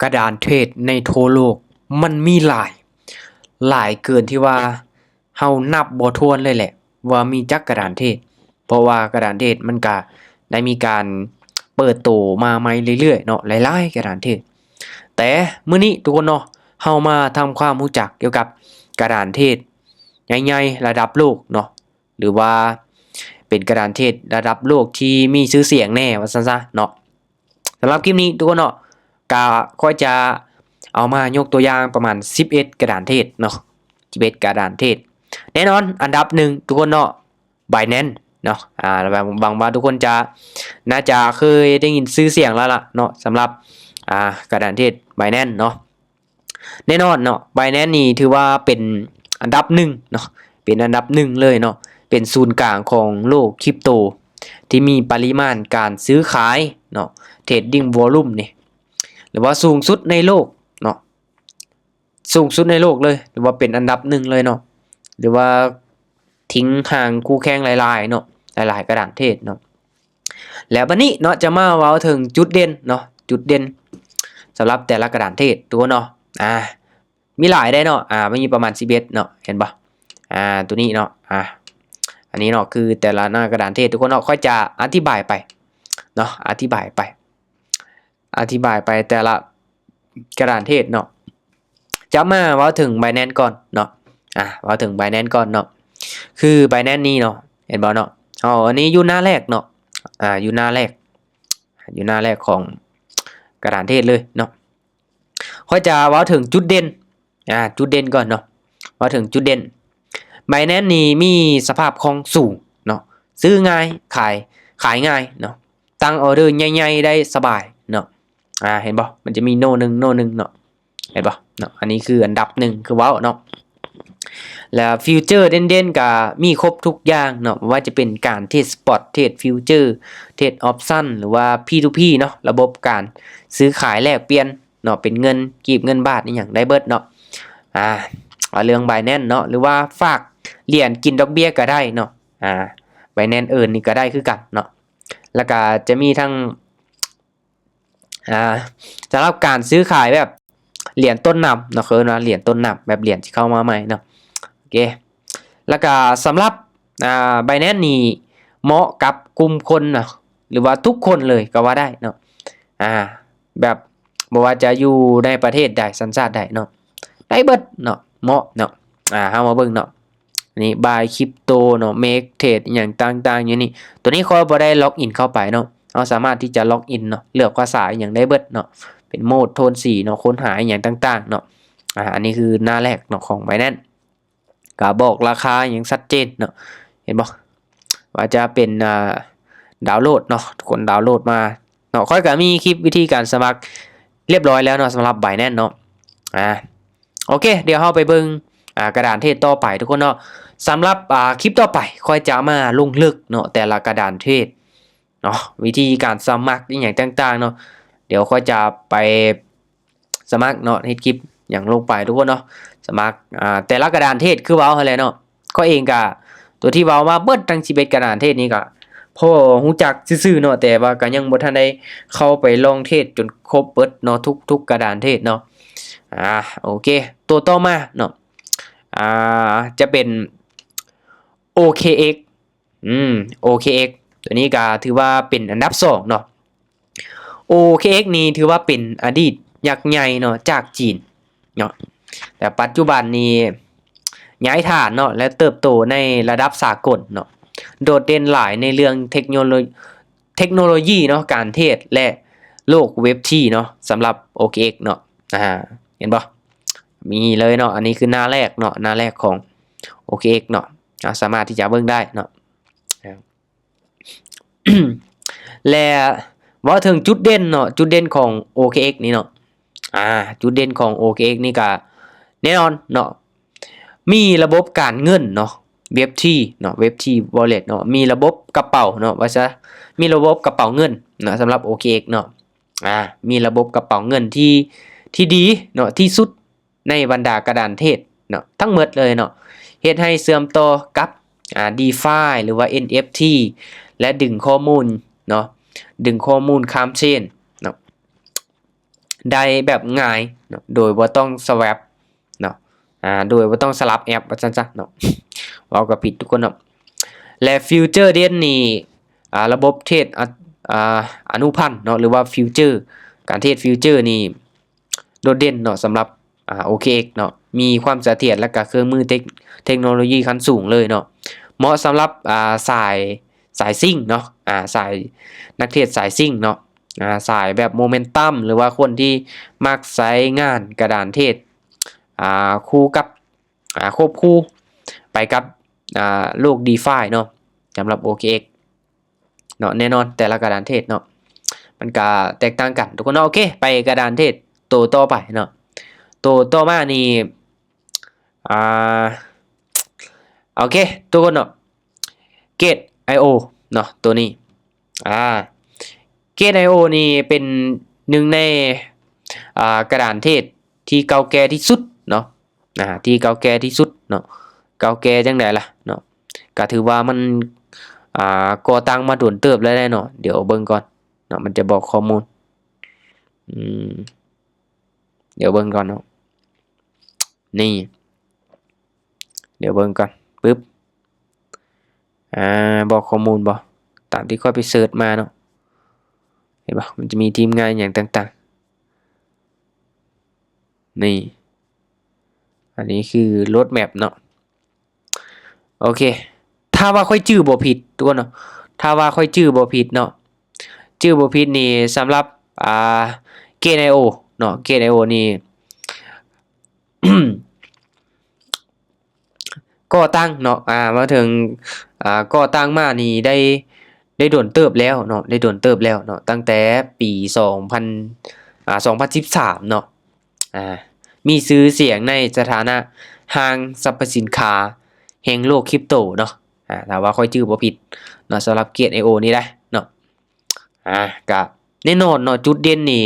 ກະດານເທຣດໃນທົ່ວໂລກມັນມີຫຼາຍ, ຫຼາຍເກີນທີ່ວ່າເຮົານັບບໍ່ຖ້ວນເລີຍແຫຼະ ວ່າມີຈັກກະດານເທຣດ, ເພາະວ່າກະດານເທຣດມັນກະໄດ້ມີການເປີດໂຕມາໃໝ່ເລື້ອຍໆເນາະ, ຫຼາຍໆກະດານເທຣດ. ແຕ່ມື້ນີ້ທຸກຄົນເນາະ, ເຮົາມາທຳຄວາມຮູ້ຈັກກ່ຽວກັບກະດານເທຣດໃຫຍ່ໆລະດັບໂລກເນາະ, ຫຼືວ່າເປັນກະດານເທຣດລະດັບໂລກທີ່ມີຊື່ສຽງແດ່ວ່າຊັ້ນຊະເນາະ. ສຳລັບຄລິບນີ້ທຸກຄົນເນາະ, ກະຂ້ອຍຈະເອົາມາຍົກຕົວຢ່າງປະມານສິບເອັດກະດານເທຣດເນາະ, ສິບເອັດກະດານເທຣດ. ແນ່ນອນອັນດັບໜຶ່ງທຸກຄົນເນາະ, Binance ເນາະ. ອາ ຫວັງ ຫວັງວ່າທຸກຄົນຈະ ໜ້າຈະເຄີຍໄດ້ຍິນຊື່ສຽງແລ້ວລະເນາະ, ສຳລັບ ອາ ກະດານເທຣດ Binance ເນາະ. ແນ່ນອນເນາະ, Binance ນີ້ຖືວ່າເປັນອັນດັບໜຶ່ງເນາະ, ເປັນອັນດັບໜຶ່ງເລີຍເນາະ, ເປັນສູນກາງຂອງໂລກຄຣິບໂຕ ທີ່ມີປະລິມານການຊື້ຂາຍເນາະ, Trading Volume ນີ້ ຫຼືວ່າສູງສຸດໃນໂລກເນາະ, ສູງສຸດໃນໂລກເລີຍ ຫຼືວ່າເປັນອັນດັບໜຶ່ງເລີຍເນາະ, ຫຼືວ່າຖິ້ມຫ່າງຄູ່ແຂ່ງຫຼາຍໆເນາະ, ຫຼາຍໆກະດານເທຣດເນາະ. ແລ້ວບັດນີ້ເນາະ ຈະມາເວົ້າເຖິງຈຸດເດັ່ນເນາະ, ຈຸດເດັ່ນສຳລັບແຕ່ລະກະດານເທຣດທຸກຄົນເນາະ. ອາ ມີຫຼາຍເດ້ເນາະ, ອາ ມັນມີປະມານສິບເອັດເນາະ, ເຫັນບໍ່? ອາ ຕົວນີ້ເນາະ, ອາ ອັນນີ້ເນາະ ຄືແຕ່ລະໜ້າກະດານເທຣດທຸກຄົນເນາະ. ຂ້ອຍຈະອະທິບາຍໄປເນາະ, ອະທິບາຍໄປ ອະທິບາຍໄປແຕ່ລະກະດານເທຣດເນາະ. ຈະມາເວົ້າເຖິງ Binance ກ່ອນເນາະ, ອາ ເວົ້າເຖິງ Binance ກ່ອນເນາະ. ຄື Binance ນີ້ເນາະ, ເຫັນບໍ່ເນາະ, ເຮົາ ອັນນີ້ຢູ່ໜ້າແລກເນາະ, ອາ ຢູ່ໜ້າແລກ ຢູ່ໜ້າແລກຂອງກະດານເທຣດເລີຍເນາະ. ຂ້ອຍຈະເວົ້າເຖິງຈຸດເດັ່ນ ອາ ຈຸດເດັ່ນກ່ອນເນາະ, ເວົ້າເຖິງຈຸດເດັ່ນ. Binance ນີ້ມີສະພາບຄ່ອງສູງເນາະ, ຊື້ງ່າຍ ຂາຍ ຂາຍງ່າຍເນາະ, ຕັ້ງອໍເດີໃຫຍ່ໆໄດ້ສະບາຍເນາະ. ອາ ເຫັນບໍ່? ມັນຈະມີໂນໜຶ່ງ ໂນໜຶ່ງເນາະ, ເຫັນບໍ່ເນາະ? ອັນນີ້ຄືອັນດັບໜຶ່ງ ຄືເວົ້າເນາະ. ແລ້ວ feature ເດັ່ນໆ ກະມີຄົບທຸກຢ່າງເນາະ, ບໍ່ວ່າຈະເປັນການເທຣດ spot ເທຣດ future ເທຣດ option ຫຼືວ່າ P two P ເນາະ, ລະບົບການຊື້ຂາຍແລກປ່ຽນເນາະ, ເປັນເງິນກີບ ເງິນບາດ ອີ່ຫຍັງໄດ້ເບິດເນາະ. ອາ ວ່າເລື່ອງ Binance ເນາະ, ຫຼືວ່າຝາກຫຼຽນກິນດອກເບ້ຍກະໄດ້ເນາະ, ອາ Binance Earn ນີ້ກະໄດ້ຄືກັນເນາະ. ແລ້ວກະຈະມີທັງ ອາ ສຳລັບການຊື້ຂາຍແບບຫຼຽນຕົ້ນນ້ຳເນາະ, ເອີ້ນວ່າຫຼຽນຕົ້ນນ້ຳ, ແບບຫຼຽນທີ່ເຂົ້າມາໃໝ່ເນາະ. ໂອເຄ ແລ້ວກະສຳລັບ ອາ Binance ນີ້ເໝາະກັບກຸ່ມຄົນເນາະ, ຫຼືວ່າທຸກຄົນເລີຍກໍວ່າໄດ້ເນາະ. ອາ ແບບບໍ່ວ່າຈະຢູ່ໃນປະເທດໃດ ສັນຊາດໃດເນາະ, ໄດ້ເບິດເນາະ, ເໝາະເນາະ. ອາ ເຮົາມາເບິ່ງເນາະ, ນີ້ Buy Crypto ເນາະ, Make Trade ອີ່ຫຍັງຕ່າງໆຢູ່ນີ້. ຕົວນີ້ຂ້ອຍບໍ່ໄດ້ log in ເຂົ້າໄປເນາະ, ເຮົາສາມາດທີ່ຈະ log in ເນາະ, ເລືອກພາສາອີ່ຫຍັງໄດ້ເບິດເນາະ, ເປັນໂໝດ ໂທນສີເນາະ, ຄົ້ນຫາອີ່ຫຍັງຕ່າງໆເນາະ. ອາ ອັນນີ້ຄືໜ້າແລກເນາະຂອງ Binance, ກະບອກລາຄາຢ່າງຊັດເຈນເນາະ, ເຫັນບໍ່? ວ່າຈະເປັນ ອາ ດາວໂຫຼດເນາະ, ທຸກຄົນດາວໂຫຼດມາເນາະ. ຂ້ອຍກະມີຄລິບວິທີການສະໝັກລຽບຮ້ອຍແລ້ວເນາະ ສຳລັບ Binance ເນາະ. ອາ ໂອເຄ ດຽວເຮົາໄປເບິ່ງ ອາ ກະດານເທຣດຕໍ່ໄປທຸກຄົນເນາະ. ສຳລັບ ອາ ຄລິບຕໍ່ໄປ ຂ້ອຍຈະມາລົງເລິກເນາະ ແຕ່ລະກະດານເທຣດເນາະ, ວິທີການສະໝັກອີ່ຫຍັງຕ່າງໆເນາະ. ດຽວຂ້ອຍຈະໄປສະໝັກເນາະ, ເຮັດຄລິບຫຍັງລົງໄປທຸກຄົນເນາະ, ສະໝັກ ອາ ແຕ່ລະກະດານເທຣດ ຄືເວົ້າຫັ້ນແຫຼະເນາະ. ຂ້ອຍເອງກະ ຕົວທີ່ເວົ້າມາເບິດທັງສິບເອັດກະດານເທຣດນີ້ກະ ພໍຮູ້ຈັກຊື່ໆເນາະ, ແຕ່ວ່າກະຍັງບໍ່ທັນໄດ້ເຂົ້າໄປລອງເທຣດຈົນຄົບເບິດເນາະ, ທຸກໆກະດານເທຣດເນາະ. ອາ ໂອເຄ ຕົວຕໍ່ມາເນາະ ອາ ຈະເປັນ ໂອເຄເອັກ ອືມ ໂອເຄເອັກ ຕົວນີ້ກະຖືວ່າເປັນອັນດັບສອງເນາະ. ໂອເຄເອັກນີ້ຖືວ່າເປັນອະດີດຍັກໃຫຍ່ເນາະ ຈາກຈີນເນາະ, ແຕ່ປັດຈຸບັນນີ້ຍ້າຍຖານເນາະ ແລະ ເຕີບໂຕໃນລະດັບສາກົນເນາະ, ໂດດເດັ່ນຫຼາຍໃນເລື່ອງເທັກໂນໂລ ເທັກໂນໂລຢີເນາະ ການເທຣດ ແລະ ໂລກເວັບທຣີເນາະ. ສຳລັບໂອເຄເອັກເນາະ ອາ ເຫັນບໍ່? ມີເລີຍເນາະ, ອັນນີ້ຄືໜ້າແລກເນາະ, ໜ້າແລກຂອງໂອເຄເອັກເນາະ, ເຮົາສາມາດທີ່ຈະເບິ່ງໄດ້ເນາະ. ແລະ ເວົ້າເຖິງຈຸດເດັ່ນເນາະ, ຈຸດເດັ່ນຂອງໂອເຄເອັກນີ້ເນາະ, ອາ ຈຸດເດັ່ນຂອງໂອເຄເອັກນີ້ກະແນ່ນອນເນາະ, ມີລະບົບການເງິນເນາະ ເວັບທຣີເນາະ, ເວັບທຣີວໍເລັດເນາະ, ມີລະບົບກະເປົາເນາະ ວ່າຊະ, ມີລະບົບກະເປົາເງິນເນາະ ສຳລັບໂອເຄເອັກເນາະ, ອາ ມີລະບົບກະເປົາເງິນທີ່ ທີ່ດີເນາະ ທີ່ສຸດ ໃນບັນດາກະດານເທຣດເນາະ ທັງໝົດເລີຍເນາະ, ເຮັດໃຫ້ເຊື່ອມຕໍ່ກັບ ອາ ດີຟາຍ ຫຼືວ່າ ເອັນເອັບທີ ແລະ ດຶງຂໍ້ມູນເນາະ, ດຶງຂໍ້ມູນຂ້າມເຊນເນາະ, ໄດ້ແບບງ່າຍເນາະ ໂດຍບໍ່ຕ້ອງສະແວັບເນາະ ອາ ໂດຍບໍ່ຕ້ອງສະຫຼັບແອັບວ່າຊັ້ນຊະເນາະ ເວົ້າກໍຜິດທຸກຄົນເນາະ. ແລະ Future Day ນີ້ ອາ ລະບົບເທຣດ ອາ ອາ ອະນຸພັນເນາະ ຫຼືວ່າ Future ການເທຣດ Future ນີ້ໂດດເດັ່ນເນາະ ສຳລັບ ອາ ໂອເຄເອັກເນາະ ມີຄວາມສະຖຽນ ແລະກະເຄື່ອງມືເຕັກ ເຕັກໂນໂລຢີຂັ້ນສູງເລີຍເນາະ ເໝາະສຳລັບ ອາ ສາຍ ສາຍຊວຍເນາະ ອາ ສາຍ ນັກເທຣດສາຍຊວຍເນາະ ອາ ສາຍແບບໂມເມັນຕັມ ຫຼືວ່າຄົນທີ່ມັກໃຊ້ງານກະດານເທຣດ ອາ ຄູ່ກັບ ອາ ຄວບຄູ່ໄປກັບ ອາ ໂລກ DeFi ເນາະ ສຳລັບ ໂອເຄເອັກ ເນາະ ແນ່ນອນ ແຕ່ລະກະດານເທຣດເນາະ ມັນກະແຕກຕ່າງກັນທຸກຄົນເນາະ. ໂອເຄ ໄປກະດານເທຣດໂຕຕໍ່ໄປເນາະ ໂຕຕໍ່ມານີ້ ອາ ໂອເຄ ທຸກຄົນເນາະ Gate.io ເນາະ ໂຕນີ້ ອາ Gate.io ນີ້ເປັນໜຶ່ງໃນ ອາ ກະດານເທຣດທີ່ເກົ່າແກ່ທີ່ສຸດເນາະ ອາ ທີ່ເກົ່າແກ່ທີ່ສຸດເນາະ ເກົ່າແກ່ຈັ່ງໃດລະເນາະ ກະຖືວ່າມັນ ອາ ກໍ່ຕັ້ງມາດົນເຕີບແລ້ວເນາະ. ດຽວເບິ່ງກ່ອນເນາະ ມັນຈະບອກຂໍ້ມູນ ອືມ ດຽວເບິ່ງກ່ອນເນາະ ນີ້ ດຽວເບິ່ງກ່ອນ ປຶບ ອາ ບອກຂໍ້ມູນບໍ່ ຕາມທີ່ຂ້ອຍໄປເສີດມາເນາະ ເຫັນບໍ່ ມັນຈະມີທີມງານຫຍັງຕ່າງໆ ນີ້ ອັນນີ້ຄືໂລດແມັບເນາະ. ໂອເຄ ຖ້າວ່າຂ້ອຍຈື່ບໍ່ຜິດທຸກຄົນເນາະ ຖ້າວ່າຂ້ອຍຈື່ບໍ່ຜິດເນາະ ຈື່ບໍ່ຜິດນີ້ ສຳລັບ ອາ Gate.io ເນາະ Gate.io ນີ້ ກໍ່ຕັ້ງເນາະ ອາ ມາເຖິງ ອາ ກໍ່ຕັ້ງມານີ້ໄດ້ ໄດ້ດົນເຕີບແລ້ວເນາະ ໄດ້ດົນເຕີບແລ້ວເນາະ ຕັ້ງແຕ່ປີສອງພັນ ອາ ສອງພັນສິບສາມເນາະ ອາ ມີຊື່ສຽງໃນສະຖານະຫ້າງສັບພະສິນຄ້າແຫ່ງໂລກຄຣິບໂຕເນາະ ອາ ຖ້າວ່າຂ້ອຍຈື່ບໍ່ຜິດເນາະ ສຳລັບ Gate.io ນີ້ໄດ໋ເນາະ ອາ ກະແນ່ນອນເນາະ ຈຸດເດັ່ນນີ້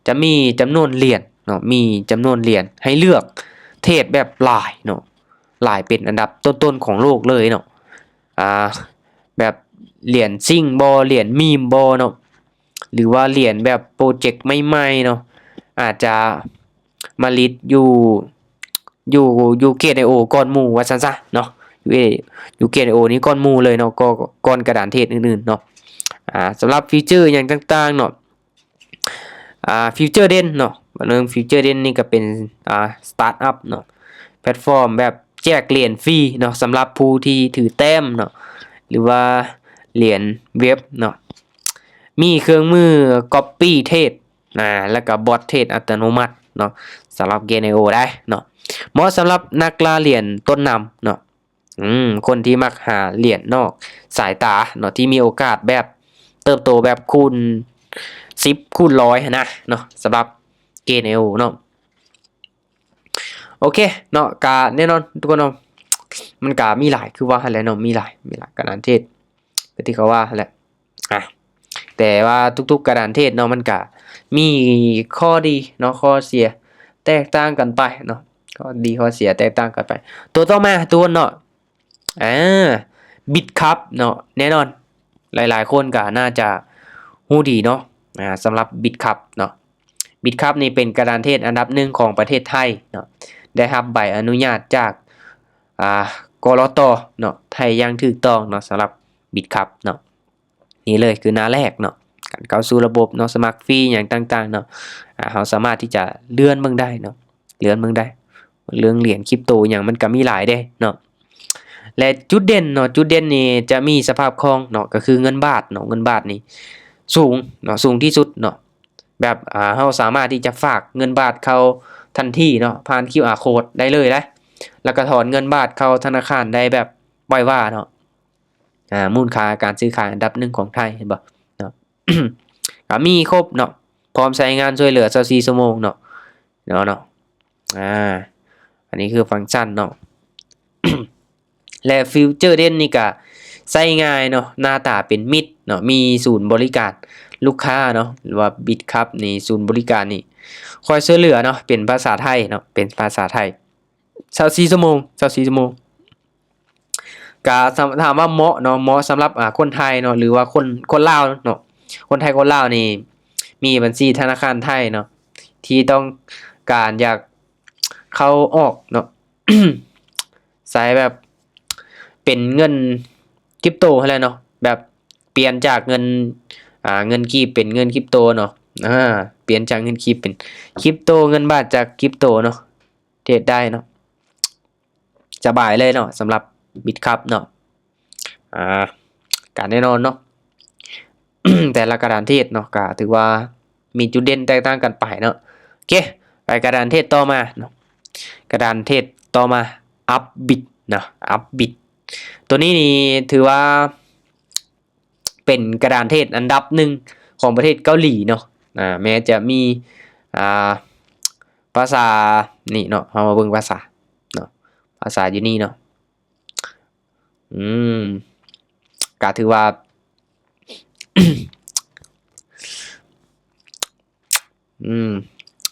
ຈະມີຈຳນວນຫຼຽນເນາະ ມີຈຳນວນຫຼຽນໃຫ້ເລືອກເທຣດແບບຫຼາຍເນາະ ຫຼາຍເປັນອັນດັບຕົ້ນໆຂອງໂລກເລີຍເນາະ ອາ ແບບຫຼຽນຊິງບໍ່ ຫຼຽນມີມບໍ່ເນາະ ຫຼືວ່າຫຼຽນແບບໂປຣເຈັກໃໝ່ໆເນາະ ອາດຈະມາລິດຢູ່ ຢູ່ ຢູ່ Gate.io ກ່ອນໝູ່ວ່າຊັ້ນຊະເນາະ ຢູ່ Gate.io ນີ້ກ່ອນໝູ່ເລີຍເນາະ ກໍ ກ່ອນກະດານເທຣດອື່ນໆເນາະ ອາ ສຳລັບຟີເຈີຫຍັງຕ່າງໆເນາະ ອາ ຟີເຈີເດັ່ນເນາະ ເລື່ອງຟີເຈີເດັ່ນນີ້ກໍເປັນ ອາ ສະຕາດອັບເນາະ ແພລດຟອມແບບແຈກຫຼຽນຟຣີເນາະ ສຳລັບຜູ້ທີ່ຖືແຕ້ມເນາະ ຫຼືວ່າຫຼຽນເວັບເນາະ ມີເຄື່ອງມືກັອບປີ້ເທຣດ ອາ ແລ້ວກໍບອດເທຣດອັດຕະໂນມັດເນາະ ສຳລັບ Gate.io ໄດ໋ເນາະ ເໝາະສຳລັບນັກລ່າຫຼຽນຕົ້ນນຳເນາະ ອືມ ຄົນທີ່ມັກຫາຫຼຽນນອກສາຍຕາເນາະ ທີ່ມີໂອກາດແບບເຕີບໂຕແບບຄູນສິບ ຄູນຮ້ອຍຫັ້ນນະເນາະ ສຳລັບ Gate.io ເນາະ. ໂອເຄເນາະ ກະແນ່ນອນທຸກຄົນເນາະ ມັນກະມີຫຼາຍ ຄືວ່າຫັ້ນແຫຼະເນາະ ມີຫຼາຍ ມີຫຼາຍກະດານເທຣດ ຄືທີ່ເຂົາວ່າຫັ້ນແຫຼະ ອາ ແຕ່ວ່າທຸກໆກະດານເທຣດເນາະ ມັນກະມີຂໍ້ດີເນາະ ຂໍ້ເສຍແຕກຕ່າງກັນໄປເນາະ ຂໍ້ດີຂໍ້ເສຍແຕກຕ່າງກັນໄປ. ຕົວຕໍ່ມາທຸກຄົນເນາະ ອາ Bitcup ເນາະ ແນ່ນອນຫຼາຍໆຄົນກະໜ້າຈະຮູ້ດີເນາະ ອາ ສຳລັບ Bitcup ເນາະ Bitcup ນີ້ເປັນກະດານເທຣດອັນດັບໜຶ່ງຂອງປະເທດໄທເນາະ ໄດ້ຮັບໃບອະນຸຍາດຈາກ ອາ ກລຕ ເນາະ ໄທຢ່າງຖືກຕ້ອງເນາະ ສຳລັບ Bitcup ເນາະ. ນີ້ເລີຍຄືໜ້າແລກເນາະ ການເຂົ້າສູ່ລະບົບເນາະ ສະໝັກຟຣີຫຍັງຕ່າງໆເນາະ ອາ ເຮົາສາມາດທີ່ຈະເລື່ອນເບິ່ງໄດ້ເນາະ ເລື່ອນເບິ່ງໄດ້ ເລື່ອງຫຼຽນຄຣິບໂຕຫຍັງມັນກະມີຫຼາຍເດ້ເນາະ ແລະ ຈຸດເດັ່ນເນາະ ຈຸດເດັ່ນນີ້ຈະມີສະພາບຄ່ອງເນາະ ກະຄືເງິນບາດເນາະ ເງິນບາດນີ້ສູງເນາະ ສູງທີ່ສຸດເນາະ ແບບ ອາ ເຮົາສາມາດທີ່ຈະຝາກເງິນບາດເຂົ້າທັນທີເນາະ ຜ່ານ ຄິວອາ ໂຄດໄດ້ເລີຍນະ ແລ້ວກະຖອນເງິນບາດເຂົ້າທະນາຄານໄດ້ແບບໄວວາເນາະ ອາ ມູນຄ່າການຊື້ຂາຍອັນດັບໜຶ່ງຂອງໄທ ເຫັນບໍ່ເນາະ ກະມີຄົບເນາະ ພ້ອມໃຊ້ງານຊ່ວຍເຫຼືອຊາວສີ່ຊົ່ວໂມງເນາະ ເນາະ ເນາະ ອາ ອັນນີ້ຄືຟັງຊັນເນາະ ແລະ ຟີເຈີເດັ່ນນີ້ກະໃຊ້ງ່າຍເນາະ ໜ້າຕາເປັນມິດເນາະ ມີສູນບໍລິການລູກຄ້າເນາະ ຫຼືວ່າ Bitcup ນີ້ ສູນບໍລິການນີ້ຄອຍຊ່ວຍເຫຼືອເນາະ ເປັນພາສາໄທເນາະ ເປັນພາສາໄທ ຊາວສີ່ຊົ່ວໂມງ ຊາວສີ່ຊົ່ວໂມງ ກະ ຖາມວ່າເໝາະເນາະ ເໝາະສຳລັບ ອາ ຄົນໄທເນາະ ຫຼືວ່າຄົນ ຄົນລາວເນາະ ຄົນໄທຄົນລາວນີ້ມີບັນຊີທະນາຄານໄທເນາະ ທີ່ຕ້ອງການຢາກເຂົ້າອອກເນາະ ໃຊ້ແບບເປັນເງິນຄຣິບໂຕຫັ້ນແຫຼະເນາະ ແບບປ່ຽນຈາກເງິນ ອ່າ ເງິນກີບເປັນເງິນຄຣິບໂຕເນາະ ອາ ປ່ຽນຈາກເງິນກີບເປັນຄຣິບໂຕ ເງິນບາດຈາກຄຣິບໂຕເນາະ ເທຣດໄດ້ເນາະ ສະບາຍເລີຍເນາະ ສຳລັບບິດຄັບເນາະ ອາ ກະແນ່ນອນເນາະ ແຕ່ລະກະດານເທຣດເນາະ ກະຖືວ່າມີຈຸດເດັ່ນແຕກຕ່າງກັນໄປເນາະ ໂອເຄ ໄປກະດານເທຣດຕໍ່ມາເນາະ ກະດານເທຣດຕໍ່ມາ ອັບບິດເນາະ ອັບບິດ ໂຕນີ້ນີ້ຖືວ່າ ເປັນກະດານເທດອັນດັບໜຶ່ງຂອງປະເທດເກົາຫຼີເນາະ ອາ ແມ້ຈະມີ ອາ ພາສານີ້ເນາະ ເຮົາມາເບິ່ງພາສາເນາະ ພາສາຢູ່ນີ້ເນາະ ອືມ ກະຖືວ່າ ອືມ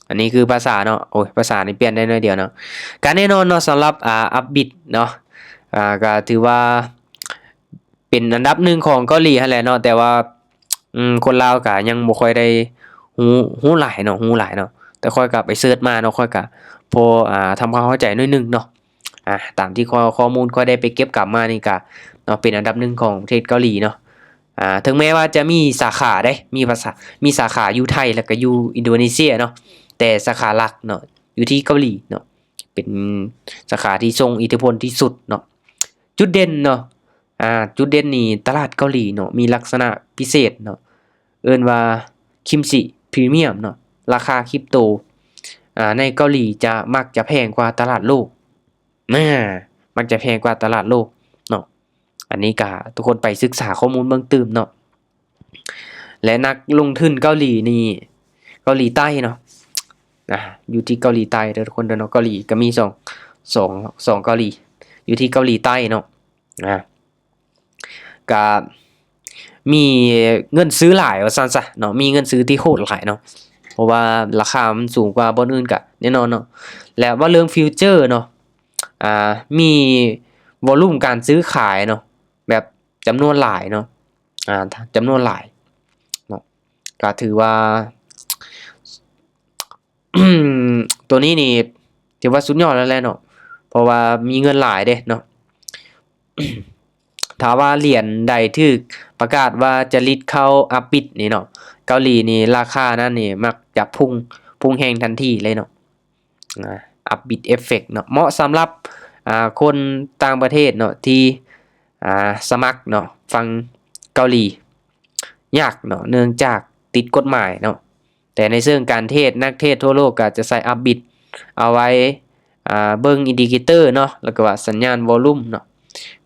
ອັນນີ້ຄືພາສາເນາະ ໂອ້ຍ ພາສານີ້ປ່ຽນໄດ້ໜ້ອຍດຽວເນາະ ກະແນ່ນອນເນາະ ສຳລັບ ອາ ອັບບິດເນາະ ອາ ກະຖືວ່າເປັນອັນດັບໜຶ່ງຂອງເກົາຫຼີຫັ້ນແຫຼະເນາະ ແຕ່ວ່າ ອືມ ຄົນລາວກະຍັງບໍ່ຄ່ອຍໄດ້ຮູ້ ຮູ້ຫຼາຍເນາະ ຮູ້ຫຼາຍເນາະ ແຕ່ຂ້ອຍກະໄປເສີດມາເນາະ ຂ້ອຍກະພໍ ອາ ທຳຄວາມເຂົ້າໃຈໜ້ອຍໜຶ່ງເນາະ ອາ ຕາມທີ່ຂໍ້ ຂໍ້ມູນຂ້ອຍໄດ້ໄປເກັບກຳມານີ້ກະເນາະ ເປັນອັນດັບໜຶ່ງຂອງປະເທດເກົາຫຼີເນາະ ອາ ເຖິງແມ້ວ່າຈະມີສາຂາເດ້ ມີພາສາ ມີສາຂາຢູ່ໄທ ແລ້ວກະຢູ່ອິນໂດເນເຊຍເນາະ ແຕ່ສາຂາຫຼັກເນາະ ຢູ່ທີ່ເກົາຫຼີເນາະ ເປັນສາຂາທີ່ຊົງອິດທິພົນທີ່ສຸດເນາະ ຈຸດເດັ່ນເນາະ ອາ ຈຸດເດັ່ນນີ້ ຕະຫຼາດເກົາຫຼີເນາະ ມີລັກສະນະພິເສດເນາະ ເອີ້ນວ່າ ຄິມຊິ ພຣີມຽມ ເນາະ ລາຄາຄຣິບໂຕ ອາ ໃນເກົາຫຼີຈະ ມັກຈະແພງກວ່າຕະຫຼາດໂລກ ນະ ມັກຈະແພງກວ່າຕະຫຼາດໂລກເນາະ ອັນນີ້ກະທຸກຄົນໄປສຶກສາຂໍ້ມູນເບິ່ງຕື່ມເນາະ ແລະ ນັກລົງທຶນເກົາຫຼີນີ້ ເກົາຫຼີໃຕ້ເນາະ ອາ ຢູ່ທີ່ເກົາຫຼີໃຕ້ເດີທຸກຄົນເດີເນາະ ເກົາຫຼີກະມີສອງ ສອງ ສອງເກົາຫຼີ ຢູ່ທີ່ເກົາຫຼີໃຕ້ເນາະ ອາ ກະມີເງິນຊື້ຫຼາຍວ່າຊັ້ນຊະເນາະ ມີເງິນຊື້ທີ່ໂຫດຫຼາຍເນາະ ເພາະວ່າລາຄາມັນສູງກວ່າບ່ອນອື່ນກະແນ່ນອນເນາະ ແລະ ເວົ້າເລື່ອງຟິວເຈີເນາະ ອາ ມີວໍລຸມການຊື້ຂາຍເນາະ ແບບຈຳນວນຫຼາຍເນາະ ອາ ຈຳນວນຫຼາຍເນາະ ກະຖືວ່າ ໂຕນີ້ນີ້ຖືວ່າສຸດຍອດແລ້ວແຫຼະເນາະ ເພາະວ່າມີເງິນຫຼາຍເດ້ເນາະ ຖ້າວ່າຫຼຽນໃດຖືກປະກາດວ່າຈະລິດເຂົ້າອັບບິດນີ້ເນາະ ເກົາຫຼີນີ້ລາຄານັ້ນນີ້ມັກຈະພຸ່ງ ພຸ່ງແຮງທັນທີເລີຍເນາະ ອາ ອັບບິດເອຟເຟັກເນາະ ເໝາະສຳລັບ ອາ ຄົນຕ່າງປະເທດເນາະ ທີ່ ອາ ສະໝັກເນາະ ຝັ່ງເກົາຫຼີຍາກເນາະ ເນື່ອງຈາກຕິດກົດໝາຍເນາະ ແຕ່ໃນເຊີງການເທດ ນັກເທດທົ່ວໂລກກໍຈະໃຊ້ອັບບິດເອົາໄວ້ ອາ ເບິ່ງອິນດິເຄເຕີເນາະ ແລ້ວກໍວ່າສັນຍານວໍລຸມເນາະ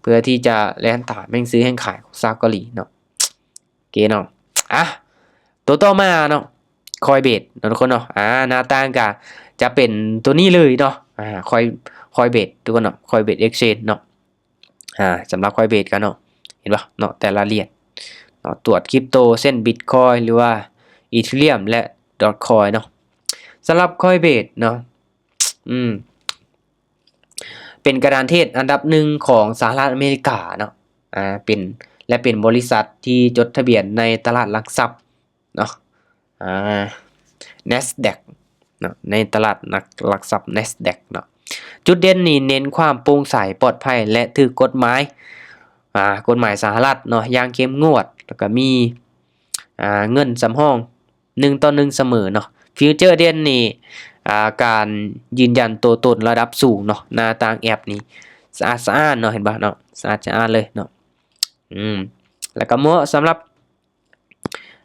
ເພື່ອທີ່ຈະແລ່ນຕາມແຮງຊື້ແຮງຂາຍຂອງຊາວເກົາຫຼີເນາະ ໂອເຄເນາະ ອາ ໂຕຕໍ່ມາເນາະ ຄອຍເບດເນາະທຸກຄົນເນາະ ອາ ໜ້າຕ່າງກໍຈະເປັນໂຕນີ້ເລີຍເນາະ ອາ ຄອຍ ຄອຍເບດທຸກຄົນເນາະ ຄອຍເບດເອັກເຊນເນາະ ອາ ສຳລັບຄອຍເບດກໍເນາະ ເຫັນບໍ່ເນາະ ແຕ່ລະຫຼຽນເນາະ ຕວດຄຣິບໂຕ ເຊັ່ນ ບິດຄອຍ ຫຼືວ່າອີເທີຣຽມ ແລະ ດອດຄອຍເນາະ ສຳລັບຄອຍເບດເນາະ ອືມ ເປັນກະດານເທດອັນດັບໜຶ່ງຂອງສະຫະລັດອາເມລິກາເນາະ ອາ ເປັນ ແລະ ເປັນບໍລິສັດທີ່ຈົດທະບຽນໃນຕະຫຼາດຫຼັກຊັບ ເນາະ ອາ Nasdaq ເນາະ ໃນຕະຫຼາດຫຼັກຊັບ Nasdaq ເນາະ ຈຸດເດັ່ນນີ້ເນັ້ນຄວາມໂປ່ງໃສ ປອດໄພ ແລະ ຖືກກົດໝາຍ ອາ ກົດໝາຍສະຫະລັດເນາະ ຢ່າງເຂັ້ມງວດ ແລ້ວກໍມີ ອາ ເງິນສຳຮອງໜຶ່ງຕໍ່ໜຶ່ງສະເໝີເນາະ ຟີເຈີເດັ່ນນີ້ ອາ ການຢືນຢັນຕົວຕົນລະດັບສູງເນາະ ໜ້າຕ່າງແອັບນີ້ສະອາດສະອ້ານເນາະ ເຫັນບໍ່ເນາະ ສະອາດສະອ້ານເລີຍເນາະ ອືມ ແລ້ວກໍເໝາະສຳລັບ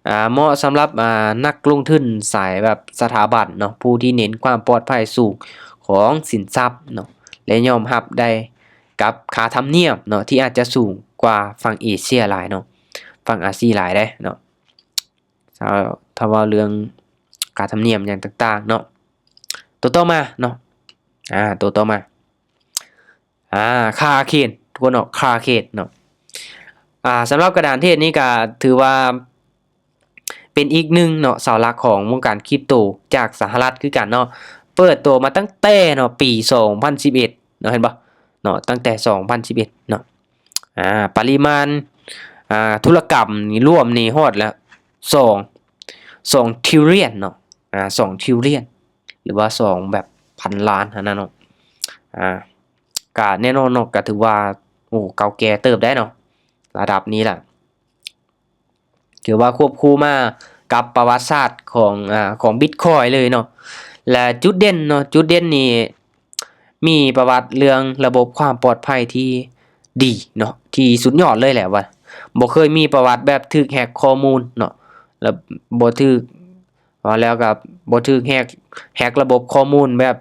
ອາ ເໝາະສຳລັບ ອາ ນັກລົງທຶນສາຍແບບສະຖາບັນເນາະ ຜູ້ທີ່ເນັ້ນຄວາມປອດໄພສູງຂອງສິນຊັບເນາະ ແລະ ຍອມຮັບໄດ້ກັບຄ່າທຳນຽມເນາະ ທີ່ອາດຈະສູງກວ່າຝັ່ງເອເຊຍຫຼາຍເນາະ ຝັ່ງອາຊີຫຼາຍເດ້ເນາະ ຖ້າ ຖ້າເວົ້າເລື່ອງຄ່າທຳນຽມຫຍັງຕ່າງໆເນາະ ໂຕຕໍ່ມາເນາະ ອາ ໂຕຕໍ່ມາ ອາ ຄາເຄນ ທຸກຄົນເນາະ ຄາເຄນເນາະ ອາ ສຳລັບກະດານເທດນີ້ກະຖືວ່າເປັນອີກໜຶ່ງເນາະ ເສົາຫຼັກຂອງວົງການຄຣິບໂຕຈາກສະຫະລັດຄືກັນເນາະ ເປີດຕົວມາຕັ້ງແຕ່ເນາະ ປີສອງພັນສິບເອັດເນາະ ເຫັນບໍ່ເນາະ ຕັ້ງແຕ່ສອງພັນສິບເອັດເນາະ ອາ ປະລິມານ ອາ ທຸລະກຳນີ້ລວມນີ້ຮອດແລ້ວ ສອງ ສອງທຣິລຽນເນາະ ອ່າ ສອງທຣິລຽນ ຫຼືວ່າສອງແບບພັນລ້ານຫັ້ນນະເນາະ. ອ່າ ກະແນ່ນອນເນາະ ກະຖືວ່າ ໂອ້ ເກົ່າແກ່ເຕີບໄດ້ເນາະ ລະດັບນີ້ລະ ຖືວ່າຄວບຄູ່ມາກັບປະຫວັດສາດຂອງ ອ່າ ຂອງບິດຄອຍເລີຍເນາະ. ແລະ ຈຸດເດັ່ນເນາະ ຈຸດເດັ່ນນີ້ ມີປະຫວັດເລື່ອງລະບົບຄວາມປອດໄພທີ່ດີເນາະ ທີ່ສຸດຍອດເລີຍແຫຼະວ່າ ບໍ່ເຄີຍມີປະຫວັດແບບຖືກແຮັກຂໍ້ມູນເນາະ ແລະ ບໍ່ຖືກ ວ່າແລ້ວກໍບໍ່ຖືກແຮັກ ແຮັກລະບົບຂໍ້ມູນແບບ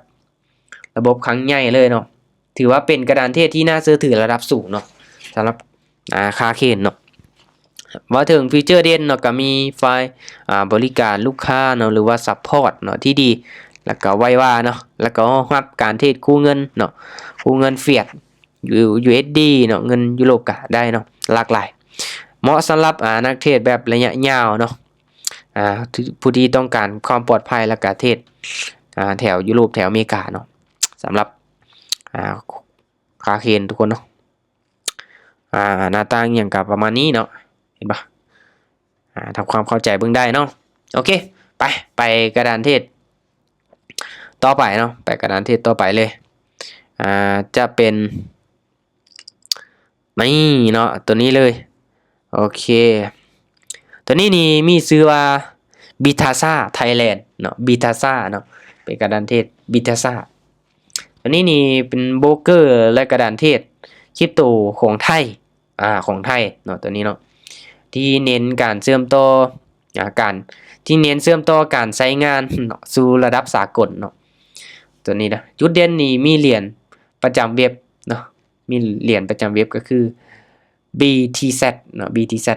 ລະບົບຄັ້ງໃຫຍ່ເລີຍເນາະ. ຖືວ່າເປັນກະດານເທດທີ່ໜ້າເຊື່ອຖືລະດັບສູງເນາະ ສຳລັບ ອ່າ ຄາເຄນເນາະ. ເວົ້າເຖິງຟີເຈີເດັ່ນເນາະ ກໍມີຝ່າຍ ອ່າ ບໍລິການລູກຄ້າເນາະ ຫຼືວ່າຊັບພອດເນາະ ທີ່ດີ ແລ້ວກໍໄວວາເນາະ ແລ້ວກໍຮອງຮັບການເທຣດຄູ່ເງິນເນາະ ຄູ່ເງິນຟຽດ ຢູ ຢູເອສດີເນາະ ເງິນຢູໂຣບກໍໄດ້ເນາະ ຫຼາກຫຼາຍ ເໝາະສຳລັບ ອ່າ ນັກເທຣດແບບໄລຍະຍາວເນາະ ອ່າ ຜູ້ທີ່ຕ້ອງການຄວາມປອດໄພ ແລ້ວກໍເທຣດ ອ່າ ແຖວຢູໂຣບ ແຖວອາເມລິກາເນາະ. ສຳລັບ ອ່າ ຄາເຄນທຸກຄົນເນາະ ອ່າ ໜ້າຕ່າງຫຍັງກໍປະມານນີ້ເນາະ ເຫັນບໍ່? ອ່າ ທຳຄວາມເຂົ້າໃຈເບິ່ງໄດ້ເນາະ. ໂອເຄ ໄປ ໄປກະດານເທດຕໍ່ໄປເນາະ ໄປກະດານເທດຕໍ່ໄປເລີຍ. ອ່າ ຈະເປັນ ນີ້ເນາະ ຕົວນີ້ເລີຍ. ໂອເຄ ຕົວນີ້ນີ້ມີຊື່ວ່າ Bitasa Thailand ເນາະ Bitasa ເນາະ ເປັນກະດານເທດ Bitasa. ຕົວນີ້ນີ້ເປັນໂບຣກເກີ ແລະ ກະດານເທດຄຣິບໂຕຂອງໄທ ອ່າ ຂອງໄທເນາະ ຕົວນີ້ເນາະ ທີ່ເນັ້ນການເຊື່ອມຕໍ່ ອ່າ ການ ທີ່ເນັ້ນເຊື່ອມຕໍ່ການໃຊ້ງານເນາະ ສູ່ລະດັບສາກົນເນາະ. ຕົວນີ້ນະ ຈຸດເດັ່ນນີ້ມີຫຼຽນປະຈຳເວັບເນາະ ມີຫຼຽນປະຈຳເວັບກໍຄື BTZ ເນາະ BTZ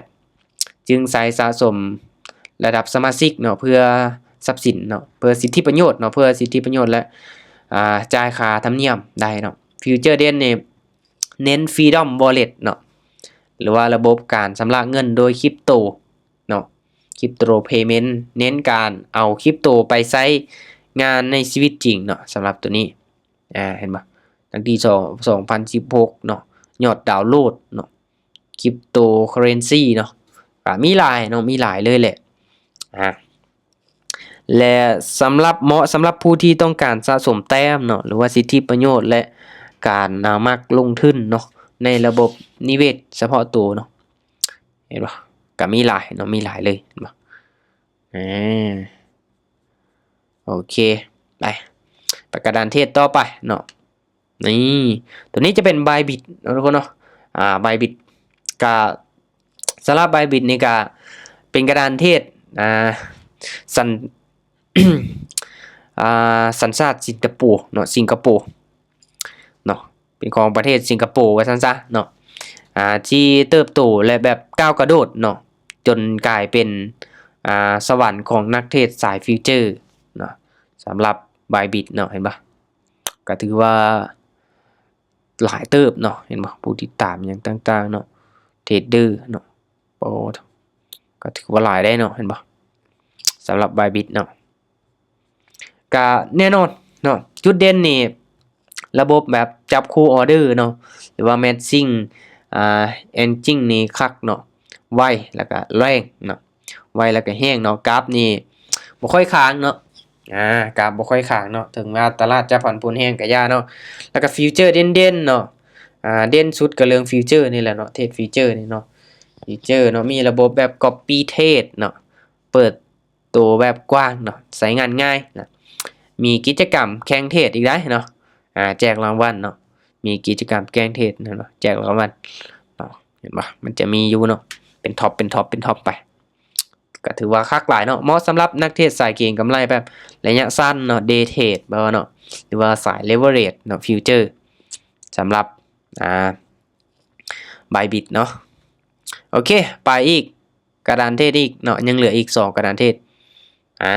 ຈຶ່ງໃຊ້ສະສົມລະດັບສະມາຊິກເນາະ ເພື່ອຊັບສິນເນາະ ເພື່ອສິດທິປະໂຫຍດເນາະ ເພື່ອສິດທິປະໂຫຍດ ແລະ ອ່າ ຈ່າຍຄ່າທຳນຽມໄດ້ເນາະ. ຟີເຈີເດັ່ນນີ້ເນັ້ນ Freedom Wallet ເນາະ ຫຼືວ່າລະບົບການຊຳລະເງິນໂດຍຄຣິບໂຕເນາະ Crypto Payment ເນັ້ນການເອົາຄຣິບໂຕໄປໃຊ້ງານໃນຊີວິດຈິງເນາະ ສຳລັບຕົວນີ້. ອ່າ ເຫັນບໍ່? ຕັ້ງແຕ່ສອງ ສອງພັນສິບຫົກເນາະ ຍອດດາວໂຫຼດເນາະ Cryptocurrency ເນາະ ກໍມີຫຼາຍເນາະ ມີຫຼາຍເລີຍແຫຼະ. ອ່າ ແລະ ສຳລັບ ເໝາະສຳລັບຜູ້ທີ່ຕ້ອງການສະສົມແຕ້ມເນາະ ຫຼືວ່າສິດທິປະໂຫຍດ ແລະ ການ ອ່າ ມັກລົງທຶນເນາະ ໃນລະບົບນິເວດສະເພາະໂຕເນາະ. ເຫັນບໍ່? ກໍມີຫຼາຍເນາະ ມີຫຼາຍເລີຍ ເຫັນບໍ່? ອາ ໂອເຄ ໄປ ໄປກະດານເທດຕໍ່ໄປເນາະ. ນີ້ ຕົວນີ້ຈະເປັນ Bybit ເນາະທຸກຄົນເນາະ. ອາ Bybit ກະ ສຳລັບ Bybit ນີ້ກະເປັນກະດານເທດ ອາ ສັນ ອາ ສັນຊາດສິງກະໂປເນາະ ສິງກະໂປເນາະ ເປັນຂອງປະເທດສິງກະໂປວ່າຊັ້ນຊະເນາະ. ອາ ທີ່ເຕີບໂຕ ແລະ ແບບກ້າວກະໂດດເນາະ ຈົນກາຍເປັນ ອາ ສະຫວັນຂອງນັກເທດສາຍຟິວເຈີເນາະ ສຳລັບ Bybit ເນາະ ເຫັນບໍ່? ກໍຖືວ່າຫຼາຍເຕີບເນາະ ເຫັນບໍ່? ຜູ້ຕິດຕາມຫຍັງຕ່າງໆເນາະ ເທຣດເດີເນາະ ໂອ້ ກໍຖືວ່າຫຼາຍໄດ໋ເນາະ ເຫັນບໍ່? ສຳລັບ Bybit ເນາະ ກະແນ່ນອນເນາະ ຈຸດເດັ່ນນີ້ ລະບົບແບບຈັບຄູ່ອໍເດີເນາະ ຫຼືວ່າ matching ອ່າ engine ນີ້ຄັກເນາະ ໄວ ແລ້ວກະແຮງເນາະ ໄວ ແລ້ວກະແຮງເນາະ. ກາຟນີ້ບໍ່ຄ່ອຍຄ້າງເນາະ ອາ ກາຟບໍ່ຄ່ອຍຄ້າງເນາະ ເຖິງວ່າຕະຫຼາດຈະຜັນຜວນແຮງກະຢ່າເນາະ. ແລ້ວກະຟີເຈີເດັ່ນໆເນາະ ອາ ເດັ່ນສຸດກະເລື່ອງຟີເຈີນີ້ແຫຼະເນາະ ເທຣດຟີເຈີນີ້ເນາະ ຟີເຈີເນາະ ມີລະບົບແບບ copy trade ເນາະ ເປີດ ໂຕແບບກວ້າງເນາະ ໃຊ້ງານງ່າຍນະ ມີກິດຈະກຳແຂ່ງເທຣດອີກໄດ໋ເນາະ ອາ ແຈກລາງວັນເນາະ ມີກິດຈະກຳແຂ່ງເທຣດເນາະ ແຈກລາງວັນເນາະ ເຫັນບໍ່? ມັນຈະມີຢູ່ເນາະ ເປັນທັອບ ເປັນທັອບ ເປັນທັອບໄປ ກໍຖືວ່າຄັກຫຼາຍເນາະ ເໝາະສຳລັບນັກເທຣດສາຍເກັງກຳໄລແບບໄລຍະສັ້ນເນາະ day trade ເນາະ ຫຼືວ່າສາຍ leverage ເນາະ future ສຳລັບ ອາ Bybit ເນາະ. ໂອເຄ ໄປອີກ ກະດານເທດອີກເນາະ ຍັງເຫຼືອອີກສອງກະດານເທດ ອາ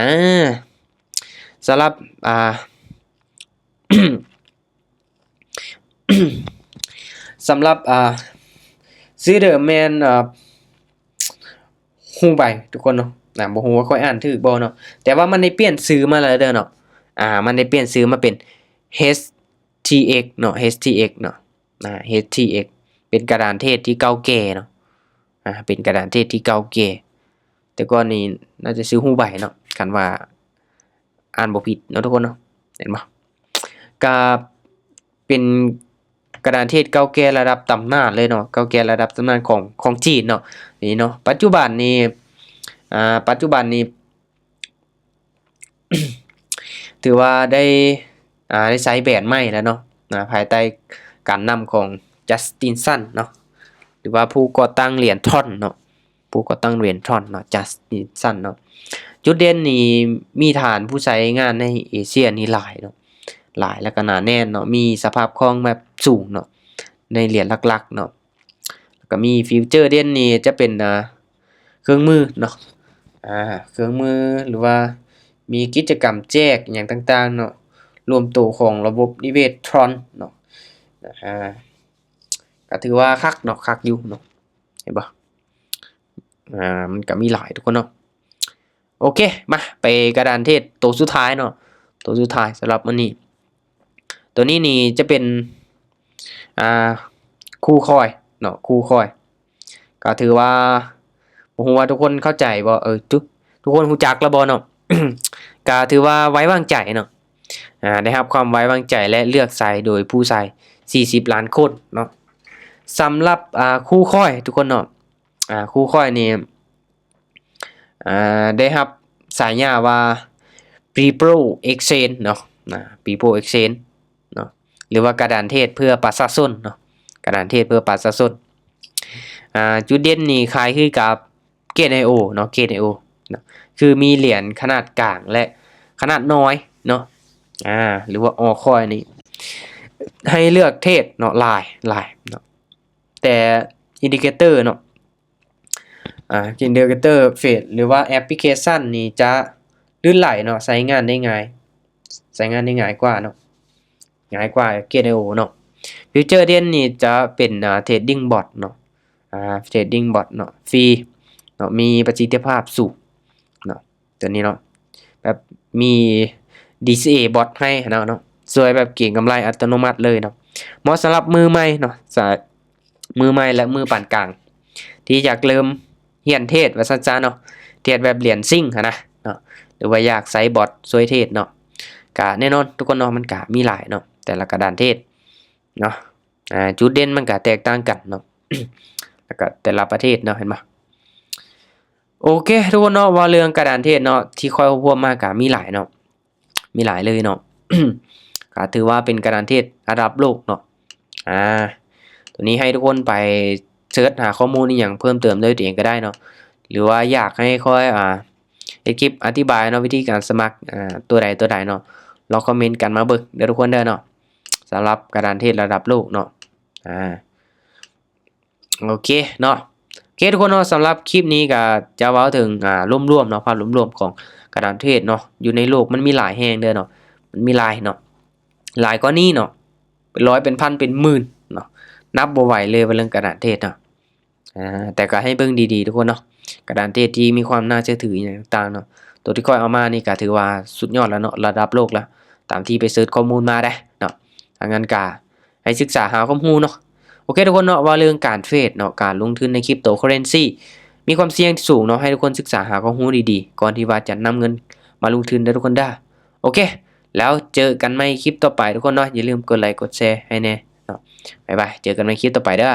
ສຳລັບ ອາ ສຳລັບ ອາ ຊື່ເດີມແມ່ນ ອາ Huobi ທຸກຄົນເນາະ ອາ ບໍ່ຮູ້ວ່າຂ້ອຍອ່ານຖືກບໍ່ເນາະ ແຕ່ວ່າມັນໄດ້ປ່ຽນຊື່ມາແລ້ວເດີເນາະ ອາ ມັນໄດ້ປ່ຽນຊື່ມາເປັນ H T X ເນາະ H T X ເນາະ ນາ H T X ເປັນກະດານເທດທີ່ເກົ່າແກ່ເນາະ ອາ ເປັນກະດານເທດທີ່ເກົ່າແກ່ ແຕ່ກ່ອນນີ້ໜ້າຈະຊື່ Huobi ເນາະ ຄັນວ່າ ອ່ານບໍ່ຜິດເນາະທຸກຄົນເນາະ ເຫັນບໍ່? ກະເປັນກະດານເທດເກົ່າແກ່ລະດັບຕຳນານເລີຍເນາະ ເກົ່າແກ່ລະດັບຕຳນານຂອງ ຂອງຈີນເນາະ ນີ້ເນາະ. ປັດຈຸບັນນີ້ ອ່າ ປັດຈຸບັນນີ້ ຖືວ່າໄດ້ ອ່າ ໄດ້ໃຊ້ແບຣນໃໝ່ແລ້ວເນາະ ອ່າ ພາຍໃຕ້ການນຳຂອງ Justin Sun ເນາະ ຫຼືວ່າຜູ້ກໍ່ຕັ້ງຫຼຽນ Tron ເນາະ ຜູ້ກໍ່ຕັ້ງຫຼຽນ Tron ເນາະ Justin Sun ເນາະ. ຈຸດເດັ່ນນີ້ມີຖານຜູ້ໃຊ້ງານໃນເອເຊຍນີ້ຫຼາຍເນາະ ຫຼາຍ ແລ້ວກໍໜາແໜ້ນເນາະ ມີສະພາບຄ່ອງແບບສູງເນາະ ໃນຫຼຽນຫຼັກໆເນາະ. ແລ້ວກໍມີຟີເຈີເດັ່ນນີ້ຈະເປັນ ອ່າ ເຄື່ອງມືເນາະ ອ່າ ເຄື່ອງມື ຫຼືວ່າມີກິດຈະກຳແຈກຫຍັງຕ່າງໆເນາະ ລວມໂຕຂອງລະບົບນິເວດ Tron ເນາະ ອ່າ ກໍຖືວ່າຄັກເນາະ ຄັກຢູ່ເນາະ ເຫັນບໍ່? ອ່າ ມັນກໍມີຫຼາຍທຸກຄົນເນາະ. ໂອເຄ ມາໄປກະດານເທດໂຕສຸດທ້າຍເນາະ ໂຕສຸດທ້າຍສຳລັບມື້ນີ້. ໂຕນີ້ນີ້ຈະເປັນ ອ່າ ຄູຄອຍເນາະ ຄູຄອຍ ກໍຖືວ່າ ບໍ່ຮູ້ວ່າທຸກຄົນເຂົ້າໃຈບໍ່ ເອີ ທຸກ ທຸກຄົນຮູ້ຈັກແລ້ວບໍ່ເນາະ? ກໍຖືວ່າໄວ້ວາງໃຈເນາະ ອ່າ ໄດ້ຮັບຄວາມໄວ້ວາງໃຈ ແລະ ເລືອກໃຊ້ໂດຍຜູ້ໃຊ້ສີ່ສິບລ້ານຄົນເນາະ. ສຳລັບ ອ່າ ຄູຄອຍທຸກຄົນເນາະ ອ່າ ຄູຄອຍນີ້ ອ່າ ໄດ້ຮັບສາຍາວ່າ People Exchange ເນາະ ນະ People Exchange ເນາະ ຫຼືວ່າກະດານເທດເພື່ອປະຊາຊົນເນາະ ກະດານເທດເພື່ອປະຊາຊົນ. ອ່າ ຈຸດເດັ່ນນີ້ຄ້າຍຄືກັບ Gate.io ເນາະ Gate.io ເນາະ ຄືມີຫຼຽນຂະໜາດກາງ ແລະ ຂະໜາດນ້ອຍເນາະ ອ່າ ຫຼືວ່າ Altcoin ນີ້ ໃຫ້ເລືອກເທດເນາະ ຫຼາຍ ຫຼາຍເນາະ ແຕ່ Indicator ເນາະ ອ່າ Indicator Fed ຫຼືວ່າແອັບພລິເຄຊັນນີ້ຈະລື່ນໄຫຼເນາະ ໃຊ້ງານໄດ້ງ່າຍ ໃຊ້ງານໄດ້ງ່າຍກວ່າເນາະ ງ່າຍກວ່າ Gate.io ເນາະ. ຟີເຈີເດັ່ນນີ້ຈະເປັນ ອ່າ Trading Bot ເນາະ ອ່າ Trading Bot ເນາະ ຟຣີເນາະ ມີປະສິດທິພາບສູງເນາະ ຕົວນີ້ເນາະ ແບບມີ DCA Bot ໃຫ້ຫັ້ນນະເນາະ ຊ່ວຍແບບເກັງກຳໄລອັດຕະໂນມັດເລີຍເນາະ ເໝາະສຳລັບມືໃໝ່ເນາະ ສາຍ ມືໃໝ່ ແລະ ມືປານກາງ ທີ່ຢາກເລີ່ມຮຽນເທຣດວ່າຊັ້ນຊະເນາະ ເທຣດແບບຫຼຽນຊິງຫັ້ນນະເນາະ ຫຼືວ່າຢາກໃຊ້ບອດຊ່ວຍເທຣດເນາະ ກະແນ່ນອນທຸກຄົນເນາະ ມັນກະມີຫຼາຍເນາະ ແຕ່ລະກະດານເທດເນາະ ອ່າ ຈຸດເດັ່ນມັນກະແຕກຕ່າງກັນເນາະ ແລ້ວກະແຕ່ລະປະເທດເນາະ ເຫັນບໍ່? ໂອເຄ ທຸກຄົນເນາະ ເວົ້າເລື່ອງກະດານເທດເນາະ ທີ່ຂ້ອຍຮວບມາກະມີຫຼາຍເນາະ ມີຫຼາຍເລີຍເນາະ ກໍຖືວ່າເປັນກະດານເທດລະດັບໂລກເນາະ ອ່າ ຕົວນີ້ໃຫ້ທຸກຄົນໄປເສີດຫາຂໍ້ມູນອີ່ຫຍັງເພີ່ມເຕີມດ້ວຍຕົວເອງກໍໄດ້ເນາະ ຫຼືວ່າຢາກໃຫ້ຂ້ອຍ ອ່າ ເຮັດຄລິບອະທິບາຍເນາະ ວິທີການສະໝັກ ອ່າ ຕົວໃດຕົວໃດເນາະ ລອງຄອມເມັນກັນມາເບິ່ງເດີທຸກຄົນເດີເນາະ ສຳລັບກະດານເທດລະດັບໂລກເນາະ ອ່າ ໂອເຄເນາະ ໂອເຄທຸກຄົນເນາະ ສຳລັບຄລິບນີ້ກໍຈະເວົ້າເຖິງ ອ່າ ລວມໆເນາະ ພາບລວມໆຂອງກະດານເທຣດເນາະ ຢູ່ໃນໂລກມັນມີຫຼາຍແຫ່ງເດີເນາະ ມັນມີຫຼາຍເນາະ ຫຼາຍກວ່ານີ້ເນາະ ເປັນຮ້ອຍ ເປັນພັນ ເປັນໝື່ນເນາະ ນັບບໍ່ໄຫວເລີຍວ່າເລື່ອງກະດານເທຣດເນາະ ອ່າ ແຕ່ກໍໃຫ້ເບິ່ງດີໆທຸກຄົນເນາະ ກະດານເທຣດທີ່ມີຄວາມໜ້າເຊື່ອຖືອີ່ຫຍັງຕ່າງໆເນາະ ຕົວທີ່ຂ້ອຍເອົາມານີ້ກໍຖືວ່າສຸດຍອດແລ້ວເນາະ ລະດັບໂລກແລ້ວ ຕາມທີ່ໄປເສີດຂໍ້ມູນມາໄດ໋ເນາະ ຖ້າຊັ້ນກໍ ໃຫ້ສຶກສາຫາຄວາມຮູ້ເນາະ ໂອເຄທຸກຄົນເນາະ ວ່າເລື່ອງການເທຣດເນາະ ການລົງທຶນໃນ Cryptocurrency ມີຄວາມສ່ຽງທີ່ສູງເນາະ ໃຫ້ທຸກຄົນສຶກສາຫາຄວາມຮູ້ດີໆ ກ່ອນທີ່ວ່າຈະນຳເງິນມາລົງທຶນເດີທຸກຄົນເດີ ໂອເຄ ແລ້ວເຈີກັນໃໝ່ຄລິບຕໍ່ໄປທຸກຄົນເນາະ ຢ່າລືມກົດໄລກົດແຊໃຫ້ແນ່ເນາະ ບາຍບາຍ ເຈີກັນໃໝ່ຄລິບຕໍ່ໄປເດີ.